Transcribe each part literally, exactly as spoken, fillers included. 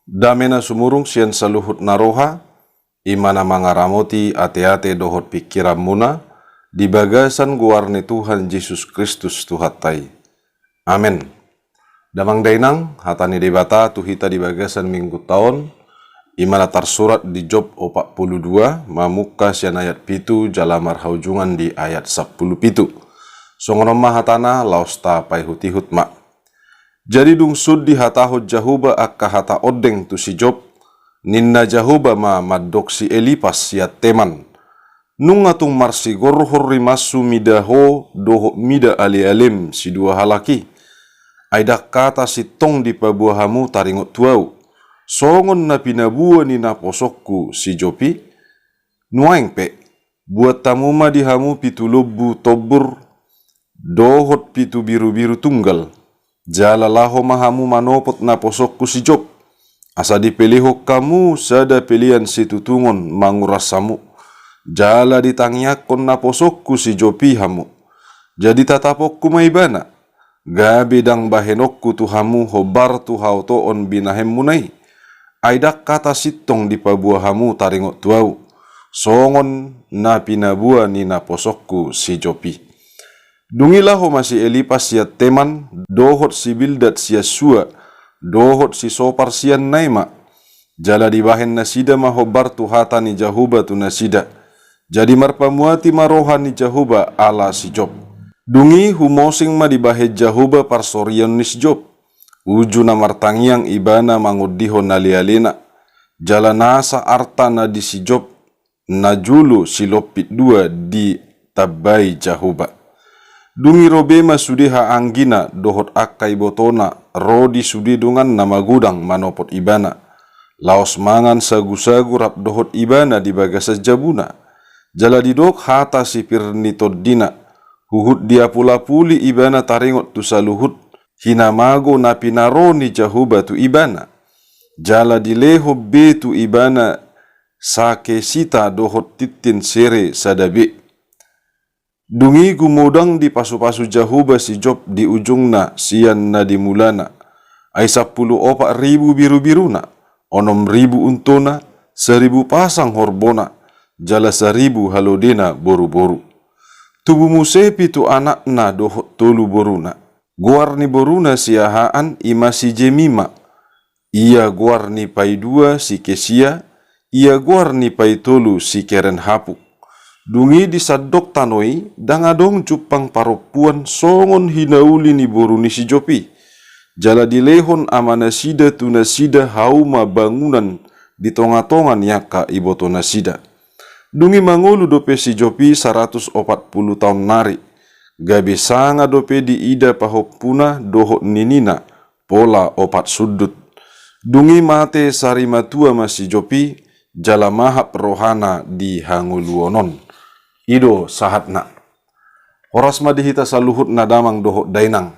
Dame na sumurung sian saluhut na roha, i ma na mangaramoti ateate dohot pingkiranmuna, di bagasan goar ni Tuhan Jesus Kristus Tuhanta i. Amen. Damang dainang, hata ni Debata tu hita di bagasan minggunta on, i ma na tarsurat di Job opat pulu dua, mamungka sian ayat pitu jala marhaujungan di ayat sampulu pitu. Songon on ma hatana, laos tapaihutihut ma. Jadi dung sun dihatahon Jahowa angka hata ondeng tu si Job, ninna Jahowa ma mandok si Elipas sian Teman: Nunga tung marsigorhon rimasmu mida ho dohot mida alealem sidua halak i. Ai ndang hata sintong dipaboa hamu taringot tu ahu, songon na pinaboa ni naposongku si Job i? Nuaeng pe, buat hamu ma di hamu pitu lombu tombur dohot pitu birubiru tunggal, jala laho ma hamu manopot naposongku si Job, asa dipelehon hamu sada pelean situtungon manguras hamu, jala ditangiangkon naposongku si Job i hamu. Jadi tataponku ma ibana, gabe ndang bahenonku tu hamu hombar tu haotoon binahenmuna i. Ai ndang hata sintong dipaboa hamu taringot tu ahu, songon na pinaboa ni naposongku si Job i. Dung i laho ma si Elipas sian Teman, dohot si Bildad sian Sua, dohot si Sopar sian Naima, jala dibahen nasida ma hombar tu hata ni Jahowa tu nasida. Jadi marpamuati ma roha ni Jahowa ala si Job. Dung i humosing ma dibahen Jahowa parsorion ni si Job, uju na martangiang ibana mangondihon alealena, jala nasa arta na di si Job, najolo silompit dua ditambai Jahowa. Dung i ro be ma sude haanggina dohot angka ibotona ro di sude donganna magodang manopot ibana, laos mangan sagusagu rap dohot ibana di bagasan jabuna. Jala didok hata sipir ni tondina, huhut diapulapuli ibana taringot tu saluhut hinamago na pinaro ni Jahowa tu ibana. Jala dilehon be tu ibana sakesita dohot tintin sere sada be. Dung i gumodang dipasupasu Jahowa si Job di ujungna sian na di mulana. Ai sampulu opat ribu birubiruna, onom ribu untona, saribu pasang horbona, jala saribu halodena boruboru. Tubu muse pitu anakna dohot tolu boruna. Goar ni boruna siahaan i ma si Jemima, ia goar ni paidua si Kesia, ia goar ni paitolu si Kerenhapuk. Dung i di sandok tano i ndang adong jumpang parompuan songon hinauli ni boru ni si Job i. Jala dilehon amanasida tu nasida hauma bangunan di tongatonga ni angka ibotonasida. Dung i mangolu dope si Job i saratus opat pulu taon nari. Gabe sanga dope diida pahompuna dohot ninina, pola opat sundut. Dung i mate sarimatua ma si Job i, jala mahap rohana di hangoluon on. I do sahatna. Horas ma di hita saluhutna damang dohot dainang.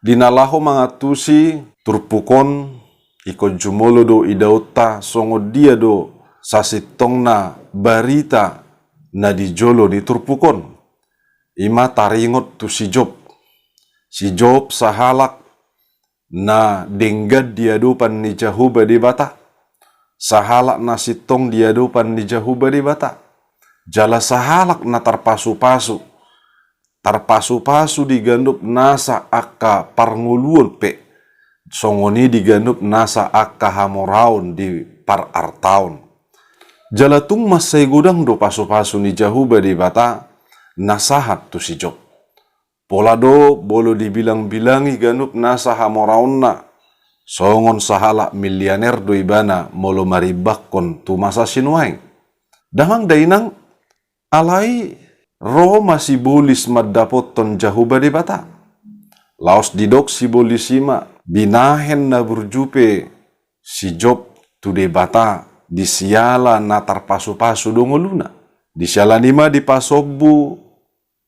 Di na laho mangantusi turpuk on, ingkon jumolo do idaonta songon dia do sasintongna barita na di jolo ni turpuk on. I ma taringot tu si Job. Si Job sahalak na denggan di adopan ni Jahowa Debata. Sahalak na sintong di adopan ni Jahowa Debata. Jala sahalak na tarpasupasu. Tarpasupasu di ganup nasa angka parngoluon pe, songon i di ganup nasa angka hamoraon di parartaon. Jala tung mansai godang do pasupasu ni Jahowa Debata na sahat tu si Job. Pola do molo dibilangbilangi ganup nasa hamoraonna, songon sahalak milianer do ibana molo marimbanghon tu masa sinuaeng. Damang dainang, alai ro ma sibolis mandapothon Jahowa Debata. Laos didok sibolis i ma, binahen na burju pe si Job tu Debata di siala na tarpasupasu do ngoluna. Di siala ni i ma dipasombu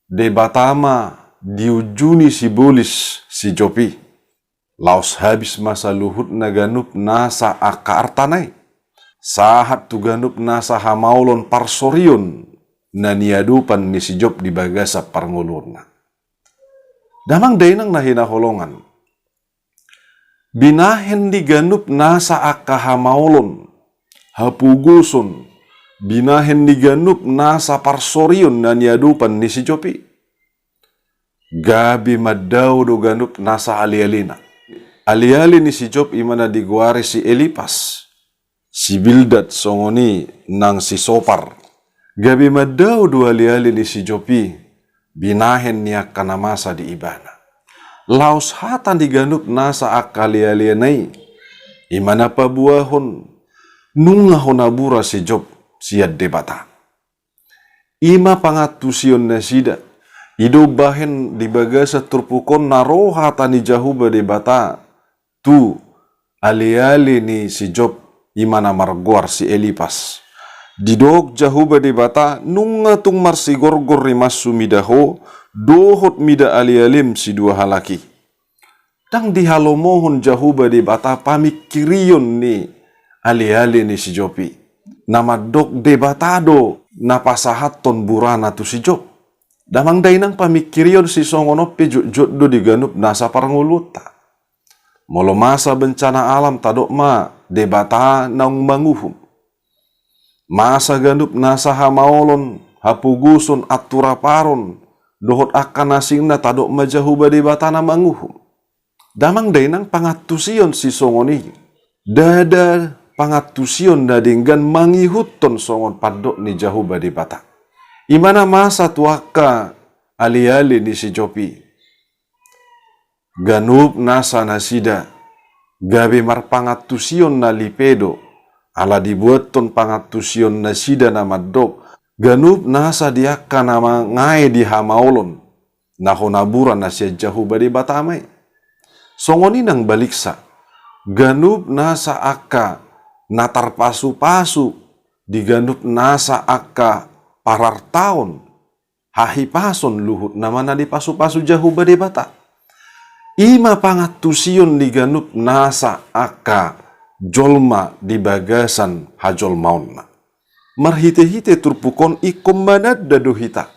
Debata ma diunjuni sibolis si Job i. Laos habis ma saluhutna ganup nasa angka artana i. Sahat tu ganup nasa hamaolon parsorion na niadopan ni si Job di bagasan parngoluonna. Damang dainang na hinaholongan. Binahen ni ganup nasa angka hamaolon, hapogoson, binahen ni ganup nasa parsorion na niadopan ni si Job i. Gabe mandao do ganup nasa alealena. Aleale ni si Job i ma na digoari si Elipas, si Bildad songon i nang si Sopar. Gabe mandao do aleale ni si Job i, binahen ni angka na masa di ibana. Laos hata ni ganup nasa angka alealena i, i ma na paboahon, nunga hona bura si Job sian Debata. I ma pangantusion nasida. I do bahen di bagasan turpuk on na ro hata ni Jahowa Debata tu aleale ni si Job, i ma na margoar si Elipas. Didok Jahowa Debata, nunga tung marsigorgor rimashu mida ho, dohot mida alealem sidua halak i. Ndang dihalomohon Jahowa Debata pamingkirion ni aleale ni si Job i. Na mandok Debata do na pasahathon burana tu si Job. Damang dainang, pamingkirion sisongon on pe jotjot do di ganup nasa parngoluonta. Molo masa bencana alam, tadok ma Debata naung manguhum. Masa ganup nasa hamaolon, hapogoson, anturaparon, dohot angka na asingna, tadok ma Jahowa Debata na manguhum. Damang dainang, pangantusion sisongon i, ndada pangantusion na denggan mangihuthon songon pandok ni Jahowa Debata. I ma na masa tu angka aleale ni si Job i. Ganup nasa nasida gabe marpangantusion na lipe do, ala dibuathon pangantusion nasida na mandok, ganup nasa di angka na mangae di hamaolon, na hona bura na sian Jahowa Debata ma i. Songon i nang baliksa, ganup nasa angka na tarpasupasu di ganup nasa angka parartaon, hahipason, luhutna ma na dipasupasu Jahowa Debata. I ma pangantusion ni ganup nasa angka jolma di bagasan hajolmaonna. Marhitehite turpuk on ingkon mananda do hita.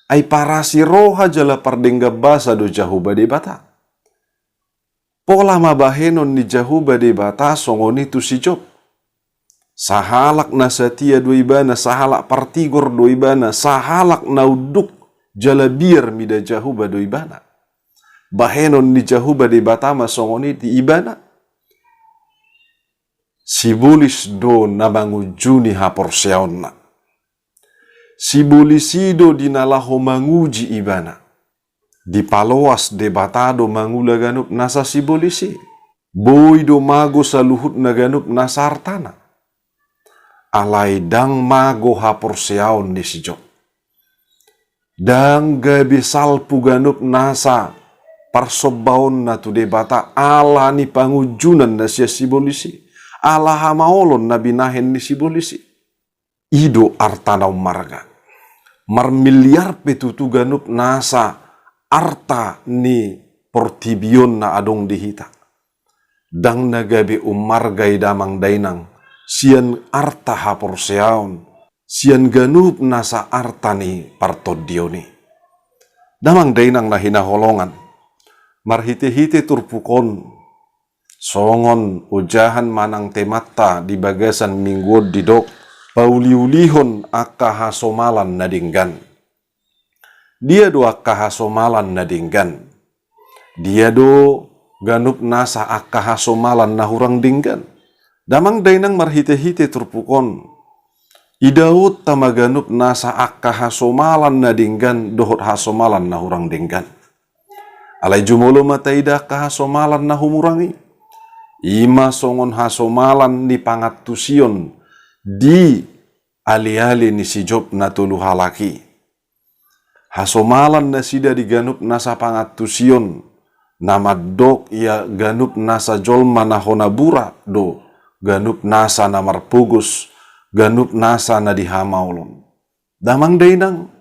Ai parasi roha jala pardenggan basa do Jahowa Debata. Pola ma bahenon ni Jahowa Debata songon i tu si Job. Sahalak na satia do ibana, sahalak partigor do ibana, sahalak na unduk jala biar mida Jahowa do ibana. Bahenon ni Jahowa Debata ma songon i di ibana. Sibolis do na mangunjuni haporseaonna. Sibolis i do di na laho manguji ibana. Dipaloas Debata do mangula ganup nasa sibolis i. Boi do mago saluhutna ganup nasa artana. Alai ndang mago haporseaon ni si Job. Ndang gabe salpu ganup nasa parsombaonna tu Debata ala ni pangunjunan na sian sibolis i, ala hamaolon na binahen ni sibolis i. I do arta na ummarga. Marmiliar pe tutu ganup nasa arta ni portibi on na adong di hita. Ndang na gabe ummarga i damang dainang, sian arta haporseaon, sian ganup nasa arta ni partondion i. Damang dainang na hinaholongan, marhitehite turpuk on, songon ojahan manang temanta di bagasan minggu on didok, pauliulihon angka hasomalan na denggan. Dia do angka hasomalan na denggan? Dia do ganup nasa angka hasomalan na hurang denggan? Damang dainang marhitehite turpuk on, idaonta ma ganup nasa angka hasomalan na denggan dohot hasomalan na hurang denggan. Alai jumolo ma taida angka hasomalan na humurang i. I ma songon hasomalan ni pangantusion di aleale ni si Job na tolu halak i. Hasomalan nasida di ganup nasa pangantusion, na mandok ia ganup nasa jolma na hona bura do, ganup nasa na marpogos, ganup nasa na di hamaolon. Damang dainang,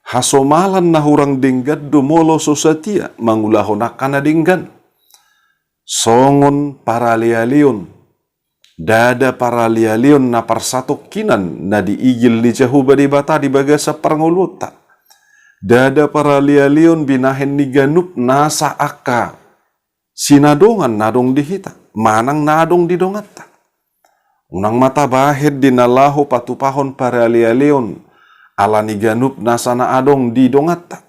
hasomalan na hurang denggan do molo so satia mangulahon angka na denggan. Songon paralealeon, ndada paralealeon na parsatongkinan na diigil ni Jahowa Debata di bagasan parngoluonta. Ndada paralealeon binahen ni ganup nasa angka sinadongan na adong di hita manang na adong di donganta. Unang ma tabahen di na laho patupahon paralealeon ala ni ganup nasa na adong di donganta.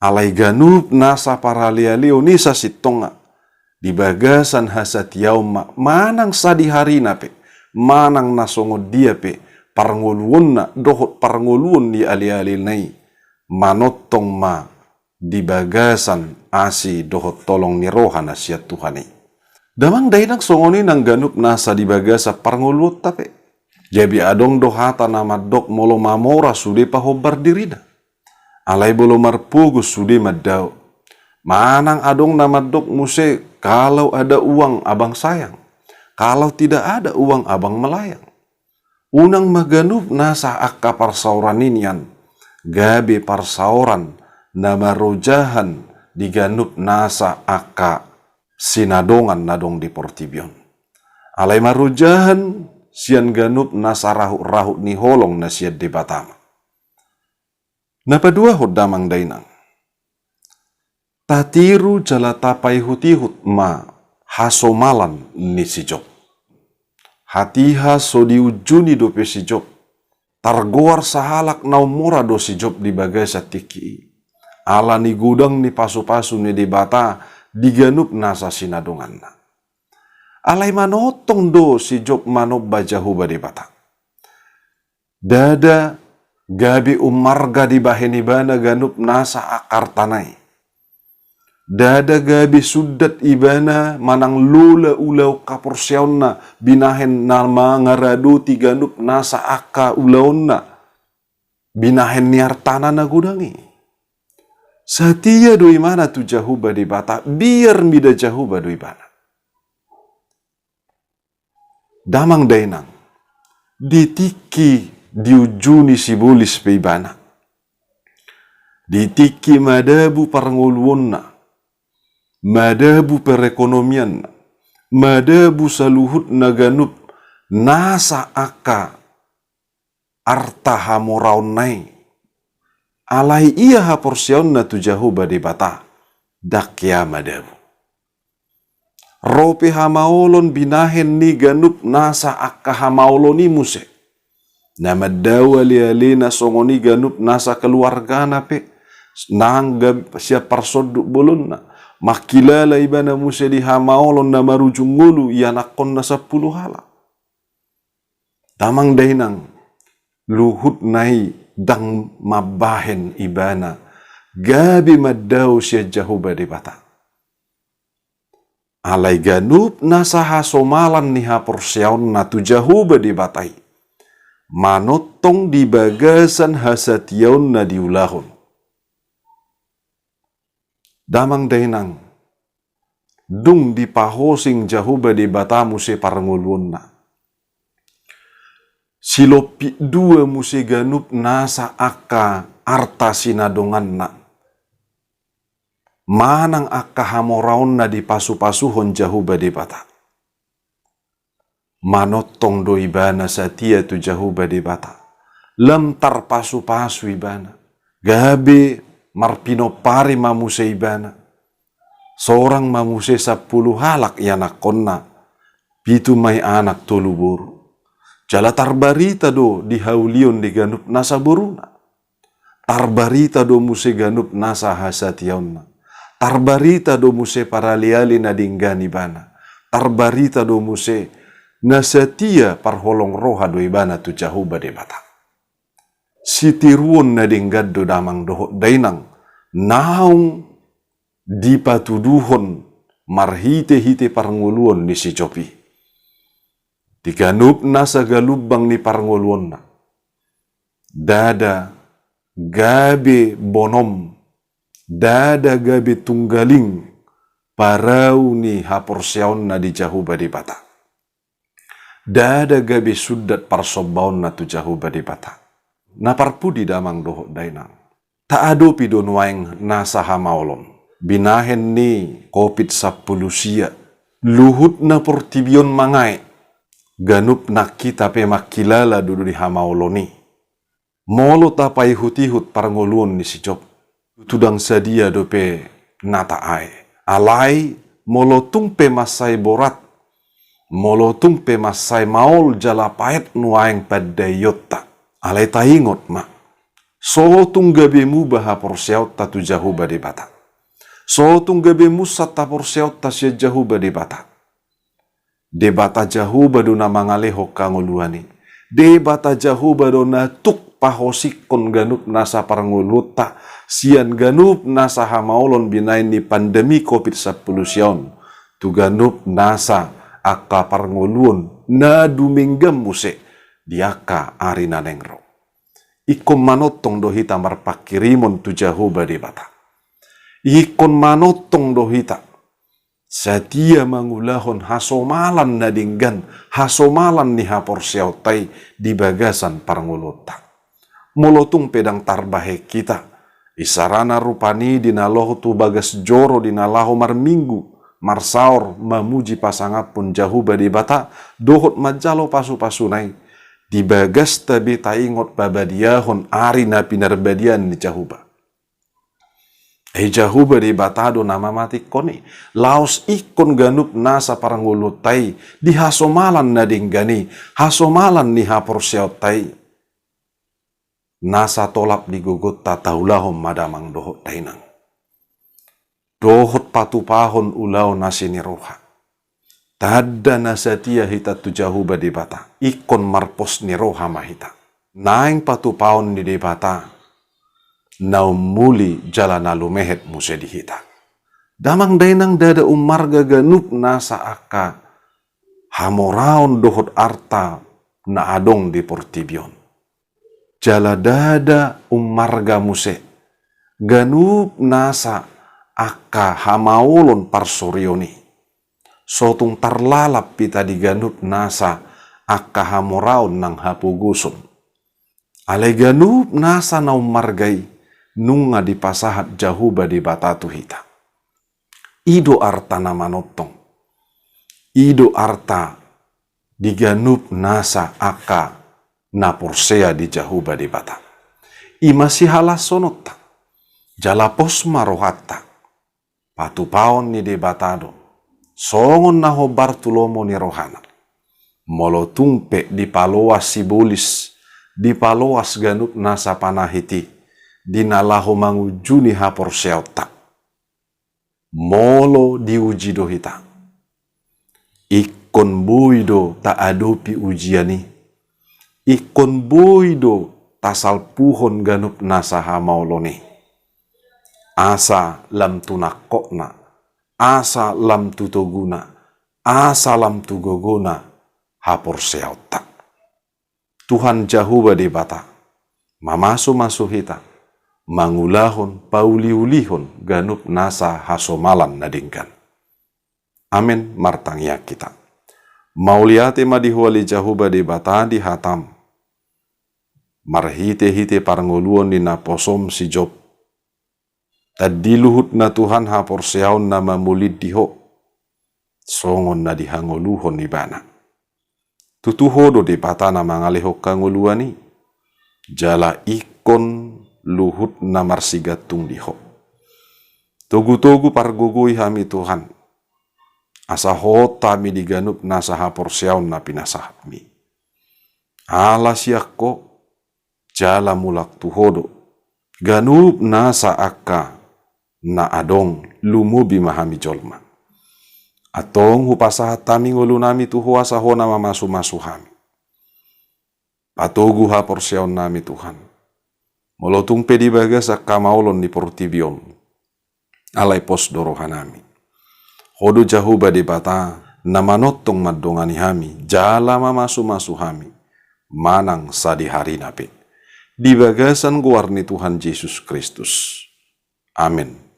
Alai ganup nasa paralealeon i sasintongna di bagasan hasatiaon ma manang sadihari na pe manang na songon dia pe parngoluonna dohot parngoluon ni alealena i, manongtong ma di bagasan asi dohot holong ni roha na sian Tuhan i. Damang dainang, songon i nang ganup nasa di bagasan parngoluonta pe. Gabe adong do hata na mandok molo mamora sude pahombar dirina, alai molo marpogos sude mandao. Manang adong na mandok muse, kalau ada uang abang sayang, kalau tidak ada uang abang melayang. Unang ma ganup nasa angka parsaoran i nian gabe parsaoran na marojahan di ganup nasa angka sinadongan na adong di portibi on. Alai marojahan sian ganup nasa rahut-rahut ni holong na sian Debata ma. Na paduahon damang dainang, tatiru jala tapaihut-ihut ma hasomalan ni si Job. Hatiha so diunjuni dope si Job. Targoar sahalak na ummora do si Job di bagasan tingki i ala ni godang ni pasupasu ni Debata di ganup nasa sinadonganna. Alai manongtong do si Job manomba Jahowa Debata. Ndada gabe ummarga dibahen ibana ganup nasa angka artana i. Ndada gabe sundat ibana manang lola ulaon haporseaonna binahen na mangaradoti ganup nasa angka ulaonna binahen ni artana na godang i. Satia do ibana tu Jahowa Debata, biar mida Jahowa do ibana. Damang dainang, di tingki diunjuni sibolis pe ibana, di tingki madabu parngoluonna, madabu perekonomianna, madabu saluhutna ganup nasa angka arta hamoraonna i, alai ia haporseaonna tu Jahowa Debata, ndang hea madabu. Ro pe hamaolon binahen ni ganup nasa angka hamaolon i muse, na mandao alealena, songon i ganup nasa keluargana pe, nang gabe sian parsonduk bolonna, mangkilala ibana muse di hamaolon na marujung ngolu ianakhonna sampulu halak. Damang dainang, luhutna i ndang mambahen ibana gabe mandao sian Jahowa Debata. Alai ganup nasa hasomalan ni haporseaonna tu Jahowa Debata i, manongtong di bagasan hasatiaonna diulahon. Damang dainang, dung dipahosing Jahowa Debata muse parngoluonna, silompit dua muse ganup nasa angka arta sinadonganna manang angka hamoraonna dipasupasuhon Jahowa Debata. Manongtong do ibana satia tu Jahowa Debata. Lam tarpasupasu ibana. Gabe marpinompari ma muse ibana. Sorang ma muse sampulu halak ianakhonna. Pitu ma i anak, tolu boru. Jala tarbarita do di haulion di ganup nasa boruna. Tarbarita do muse ganup nasa hasatiaonna. Tarbarita do muse paraleale na denggan ibana. Tarbarita do muse na satia parholong roha do ibana tu Jahowa Debata. Sitiruon na denggan do damang dohot dainang naung dipatuduhon marhitehite parngoluon ni si Job i. Di ganup nasa galumbang ni parngoluonna, ndada gabe bonom, ndada gabe tunggaling parau ni haporseaonna di Jahowa Debata. Ndada gabe sundat parsombaonna tu Jahowa Debata. Na parpudi damang dohot dainang, taadopi do nuaeng nasa hamaolon binahen ni Covid sampulu sia. Luhutna portibi on mangae, ganup nang hita pe mangkilala do di hamaolon i. Molo tapaihutihut parngoluon ni si Job, tutu ndang sadia dope na taae. Alai molo tung pe mansai borat, molo tung pe mansai maol jala paet nuaeng pandaionta, alai taingot ma, so tung gabe muba haporseaonta tu Jahowa Debata. So tung gabe munsat haporseaonta sian Jahowa Debata. Debata Jahowa do na mangalehon hangoluan i. Debata Jahowa do na tuk pahosikhon ganup nasa parngoluonta sian ganup nasa hamaolon binahen ni pandemi covid sampulu sia on tu ganup nasa angka parngoluon na dumenggan muse di angka ari na naeng ro. Ingkon manongtong do hita marpanghirimon tu Jahowa Debata. Ingkon manongtong do hita satia mangulahon hasomalan na denggan, hasomalan ni haporseaonta i di bagasan parngoluonta. Molo tung pe ndang tarbahen hita, isarana rupani di na laho tu bagas joro di na laho marminggu, marsaor, mamuji pasangaphon Jahowa Debata, dohot manjalo pasupasuna i, di bagasta be taingot pabadiahon ari na pinarbadiaan ni Jahowa. Ai Jahowa Debata do na mamatikhon i, laos ingkon ganup nasa parngoluonta i di hasomalan na denggan i, hasomalan ni haporseaonta i. Nasa tolap di gogonta taulahon ma damang dohot dainang. Dohot patupahon ulaon asi ni roha. Tanda na satia hita tu Jahowa Debata, ingkon marpos ni roha ma hita. Naeng patupaon ni Debata, na ummuli jala na lumehet muse di hita. Damang dainang ndada ummarga ganup nasa angka hamoraon dohot arta na adong di portibi on. Jala ndada ummarga muse ganup nasa angka hamaolon parsorion i. So tung tarlalap hita di ganup nasa angka hamoraon nang hapogoson. Alai ganup nasa na ummarga i nunga dipasahat Jahowa Debata tu hita. I do arta na manongtong. I do arta di ganup nasa angka na porsea di Jahowa Debata. I ma sihalashononta. Jala pos ma rohanta. Patupaon ni Debata do songon na hombar tu lomo ni rohana. Molo tung pe dipaloas sibolis, dipaloas ganup nasa panahit i di na laho mangunjuni haporseaonta. Molo diuji do hita, ingkon boi do taadopi ujian i. Ingkon boi do tasalpuhon ganup nasa hamaolon i. Asa lam tu nangkokna, asa lam tu toguna, asa lam tu gogona haporseaonta. Tuhan Jahowa Debata mamasumasu hita mangulahon pauliulihon ganup nasa hasomalan na denggan. Amen. Martangiang hita. Mauliate ma di Ho ale Jahowa Debata di hatam. Marhitehite parngoluon ni naposom si Job. Tandi luhutna Tuhan haporseaon na mamolin di Ho, songon na dihangoluhon ibana. Tutu Ho do Debata na mangalehon hangoluan i, jala ingkon luhutna marsigantung di Ho. Togutogu pargogoi hami Tuhan, asa hot hami di ganup nasa haporseaon na pinasahatmi. Ala sian Ho, jala mulak tu Ho do ganup nasa angka na adong, lumobi ma hami jolma. Antong hupasahat hami ngolunami tu Ho asa Ho na mamasumasu hami. Patogu haporseaonnami Tuhan. Molo tung pe di bagasan hamaolon ni portibi on, alai pos do rohanami. Ho do Jahowa Debata na manongtong mandongani hami jala mamasumasu hami manang sadihari na pe. Di bagasan goar ni Tuhan Jesus Kristus. Amen.